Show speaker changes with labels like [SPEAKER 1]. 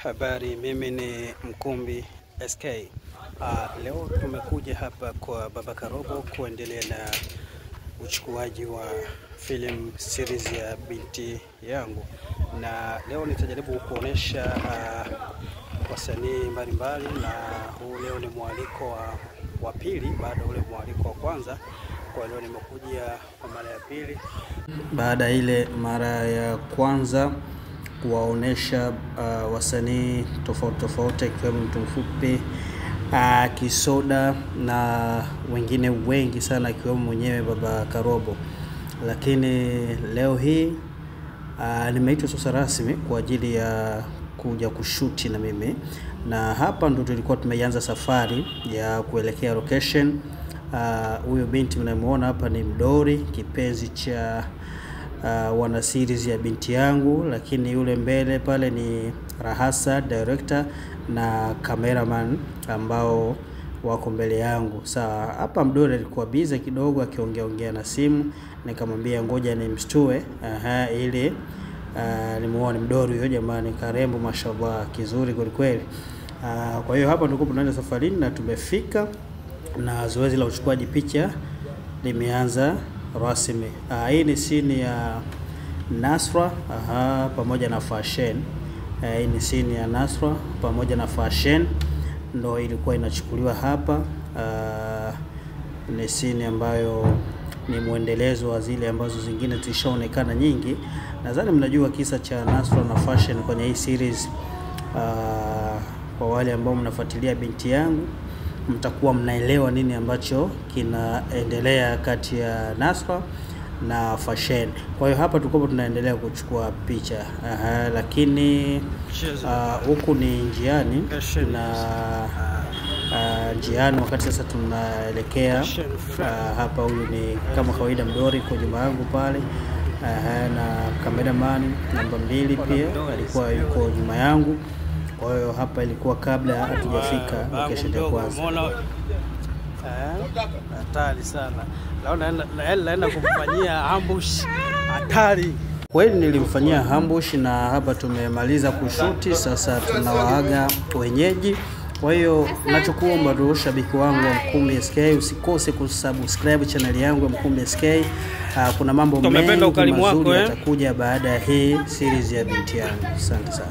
[SPEAKER 1] Habari, mimi ni Mkumbi SK. Leo tumekuja hapa kwa Baba Karobo kuendelea na uchukuaji wa film series ya binti yangu, na leo nitajaribu kuonesha wasanii mbalimbali, na huu leo ni mwaliko wa pili baada ule mwaliko wa kwanza. Kwa leo nimekuja kwa mara ya pili baada ile mara ya kwanza kuwaonesha wasanii tofauti tofauti ikiwemo Mtu Mfupi, Kisoda na wengine wengi sana ikiwemo mwenyewe Baba Karobo. Lakini leo hii nimeitwa sasa rasmi kwa ajili ya kuja kushuti na mimi, na hapa ndo tulikuwa tumeanza safari ya kuelekea location. Huyo binti mnamuona hapa ni Mdori, kipenzi cha wana series ya binti yangu, lakini yule mbele pale ni Rahasa director na cameraman ambao wako mbele yangu. Sawa, hapa Mdori alikuwa busy kidogo akiongea ongea na simu, nikamwambia ngoja nimshtue ili nimuone Mdori huyo. Jamani, karembo mashallah, kizuri kweli kweli. Kwa hiyo hapa ndipo tunaanza safarini na tumefika, na zoezi la uchukuaji picha limeanza rasmi. Hii ni scene ya Nasra pamoja na Fashion. Hii ni scene ya Nasra pamoja na Fashion ndo ilikuwa inachukuliwa hapa. Ni scene ambayo ni muendelezo wa zile ambazo zingine zilishaonekana nyingi. Nadhani mnajua kisa cha Nasra na Fashion kwenye hii series. Kwa wale ambao mnafuatilia binti yangu mtakuwa mnaelewa nini ambacho kinaendelea kati ya Nasra na Fashion. Kwa hiyo hapa tuko tunaendelea kuchukua picha. Lakini huku ni njiani na njiani wakati sasa tunaelekea hapa. Huyu ni kama kawaida Mdori kwa nyuma yangu pale, na cameraman namba 2 pia alikuwa yuko nyuma yangu. Kwa hiyo hapa ilikuwa kabla hatujafika location ya kwanza. Hatari sana. Naona kumfanyia ambush hatari. Kweli nilimfanyia ambush, na hapa tumemaliza kushuti, sasa tunawaaga wenyeji. Kwa hiyo nachokuomba tu shabiki wangu wa Mkumbi SK, usikose kusubscribe channel yangu ya Mkumbi SK. Kuna mambo mengi mazuri yatakuja baada ya hii series ya binti yangu. Asante sana.